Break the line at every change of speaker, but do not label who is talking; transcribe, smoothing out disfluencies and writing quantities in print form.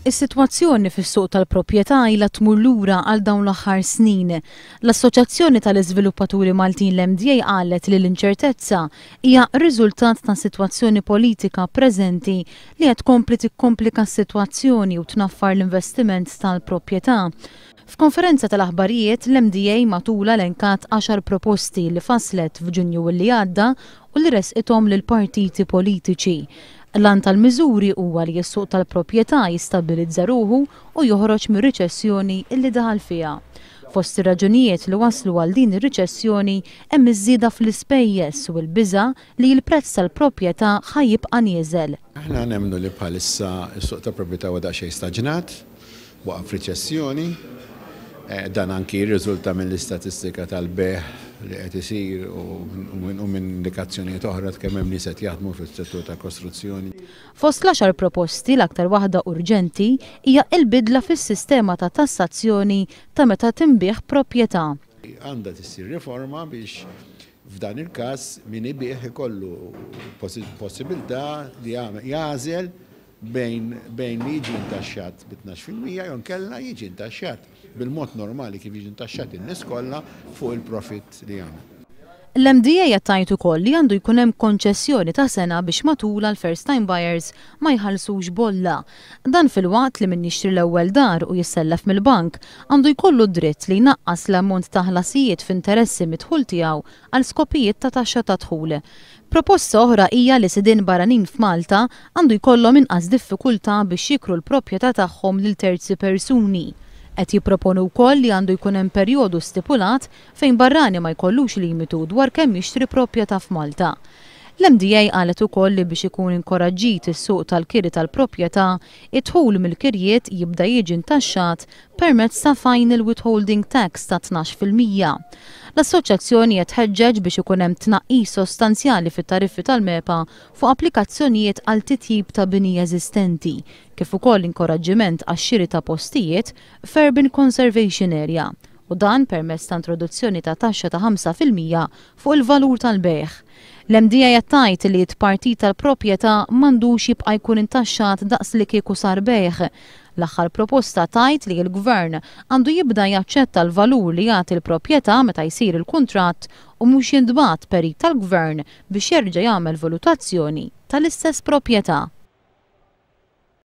Is-sitwazzjoni fis-suq tal-proprjetà ilha tmur lura għal dawn l-aħħar snin. L-Assoċjazzjoni tal-Iżviluppaturi Maltin l-MDA qalet li l-inċertezza hija riżultat ta' sitwazzjoni politika preżenti li qed tkompli tikkomplika s-sitwazzjoni u tnaffar l-investiment tal-proprjetà. F'konferenza tal-aħbarijiet, l-MDA matulha elenkat għaxar proposti li fasslet f'Ġunju li għadda u li ressqithom lill-partiti politiċi. L-għan tal-miżuri huwa li s-suq tal-proprjetà jistabbilizza ruħu u joħroġ mir-riċessjoni li daħal fiha. Fost ir-raġunijiet li wasslu għal din ir-riċessjoni hemm iż-żieda fl-ispejjeż u l-biża' li l-prezz tal-proprjetà ħa jibqa' nieżel.
Aħna nemmnu li bħalissa s-suq tal-proprjetà huwa daqsxejn staġnat. Waqa' f'riċessjoni. Dan anki jirriżulta mill-istatistika tal-bejgħ li qed isir u minn indikazzjonijiet oħra ta' kemm hemm nies qed jaħdmu fis-settur tal-kostruzzjoni.
Fost l-għaxar proposti, l-aktar waħda urġenti hija l-bidla fis-sistema ta' tassazzjoni ta' meta tinbiegħ proprjetà.
Għandha tissir riforma biex f'dan il-każ min ibigħ ikollu possibilità li jagħżel bejn bejn li jiġi intaxxat bi 12% jew inkella jiġi intaxxat bil-mod normali kif jiġu intaxxati n-nies kollha fuq il-profit li jagħmel.
L-MDA qed tgħid ukoll li għandu jkun hemm konċessjoni ta' sena biex matulha l-first time buyers ma jħallsux bolla. Dan filwaqt li min jixtri l-ewwel dar u jissellef mill-bank għandu jkollu d-dritt li jnaqqas l-ammont ta' ħlasijiet f'interessi mid-dħul tiegħu għal skopijiet ta' taxxa ta' dħul. Proposta oħra hija li sidien barranin f'Malta għandu jkollhom inqas diffikultà biex jikru l-proprjetà tagħhom lil terzi persuni. Qed jipproponu wkoll li għandu jkun hemm perjodu stipulat fejn barrani ma jkollux limitu dwar kemm jixtri proprjetà f'Malta. L-MDA qalet ukoll li biex ikun inkoraġġit is-suq tal-kiri tal-proprjetà, id-dħul mill-kirjiet jibda jiġi ntaxxat permezz ta' final withholding tax ta' 12%. L-Assoċjazzjoni qed tħeġġeġ biex ikun hemm tnaqqis sostanzjali fit-tariffi tal-MEPA fuq applikazzjonijiet għal titjib ta' bini eżistenti, kif ukoll inkoraġġiment għax-xiri ta' postijiet f'urban conservation area, u dan permezz ta' introduzzjoni ta' taxxa ta' 5% fuq il-valur tal-bejgħ. L-MDA qed tgħid li t-tpartit tal-proprjetà m'għandux jibqa' jkun intaxxat daqs li kieku sar bejgħ. L-aħħar proposta tgħid li l-Gvern għandu jibda jaċċetta l-valur li jagħti l-proprjetà meta jsir il-kuntratt u mhux jintbagħat perit tal-Gvern biex jerġa' jagħmel valutazzjoni tal-istess proprjetà.